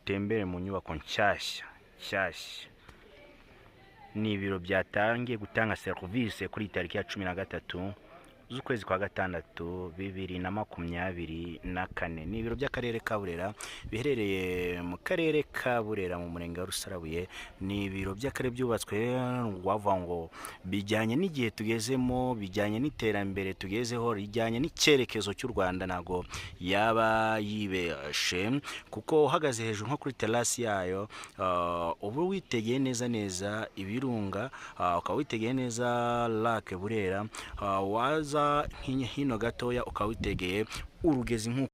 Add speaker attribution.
Speaker 1: Dutembere mu nyubako nshyashya nshyashya. Ni ibiro byatangiye gutanga serivisi kuri iyi tariki ya 13 z'ukwezi kwa gatandatu 2024. Ni ibiro by'akarere ka Burera biherereye mu karere ka Burera, mu murenge wa Rusarabuye. Ni ibiro by'akarere byubatswe, wavuga ngo bijyanye n'igihe tugezemo, bijyanye n'iterambere tugezeho, rijyanye n'icyerekezo cy'u Rwanda. Ntabwo yaba yibeshe, kuko uhagaze hejuru nko kuri terasi yayo, uba witegeye neza neza ibirunga, ukaba witegeye neza Lake Burera, waza hino gatoya ukaba witegeye urugezi nk'uko